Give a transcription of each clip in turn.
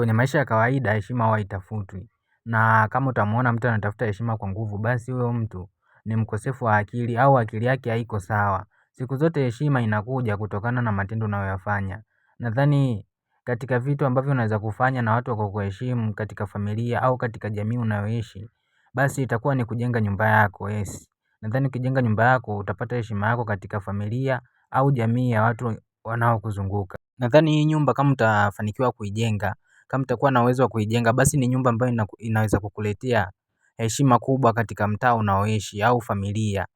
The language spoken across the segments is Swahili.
Kwenye maisha ya kawaida heshima huwa haitafutwi. Na kama utamuona mtu anatafuta heshima kwa nguvu basi huyo mtu ni mkosefu wa akili au akili yake haiko sawa. Siku zote heshima inakuja kutokana na matendo unayoyafanya. Nadhani katika vitu ambavyo unaweza kufanya na watu wakakuheshimu katika familia au katika jamii unayoishi, basi itakuwa ni kujenga nyumba yako, yes. Nadhani ukijenga nyumba yako utapata heshima yako katika familia au jamii ya watu wanaokuzunguka. Nadhani hii nyumba kama utafanikiwa kuijenga, kama utakuwa na uwezo wa kuijenga, basi ni nyumba ambayo inaweza kukuletea heshima kubwa katika mtaa unaoishi au familia.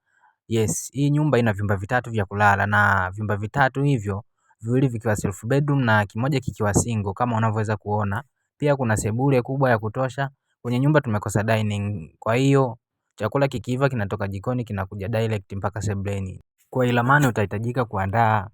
Yes, hii nyumba ina vyumba vitatu vya kulala na vyumba vitatu hivyo viwili vikiwa self bedroom na kimoja kikiwa single kama unavyoweza kuona. Pia kuna sebule kubwa ya kutosha. Kwenye nyumba tumekosa dining, kwa hiyo chakula kikiiva kinatoka jikoni kinakuja direct mpaka sebuleni. Kwa ilamani utahitajika kuandaa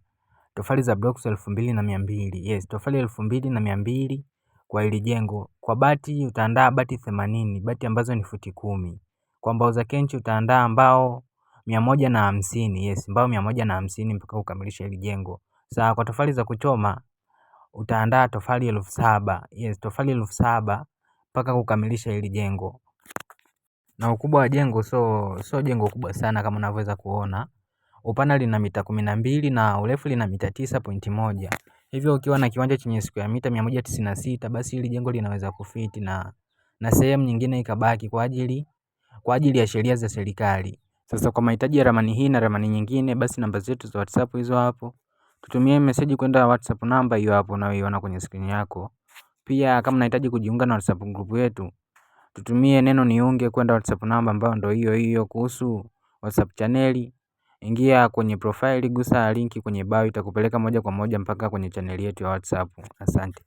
tofali za blocks 2200. Yes, tofali 2200 kwa hili jengo. Kwa bati utaandaa bati 80, bati ambazo ni futi 10. Kwa mbao za kenchi utaandaa mbao 150. Yes, mbao 150 mpaka ukamilishe hili jengo. Sawa, kwa tofali za kuchoma utaandaa tofali 7000. Yes, tofali 7000 mpaka kukamilisha hili jengo. Na ukubwa wa jengo so jengo kubwa sana kama unavyoweza kuona. Upana lina mita 12 na urefu lina mita 9.1. Hivyo ukiwa na kiwanja chenye square mita 196 basi hili jengo linaweza kufiti na sehemu nyingine ikabaki kwa ajili ya sheria za serikali. Sasa kwa mahitaji ya ramani hii na ramani nyingine, basi namba zetu za WhatsApp hizo hapo. Tutumie message kwenda WhatsApp namba hiyo hapo unayoiona kwenye skrini yako. Pia kama unahitaji kujiunga na WhatsApp group yetu, tutumie neno niunge kwenda WhatsApp namba ambayo ndio hiyo hiyo. Kuhusu WhatsApp chaneli, ingia kwenye profile, gusa linki kwenye bio, itakupeleka moja kwa moja mpaka kwenye chaneli yetu ya WhatsApp. Asante.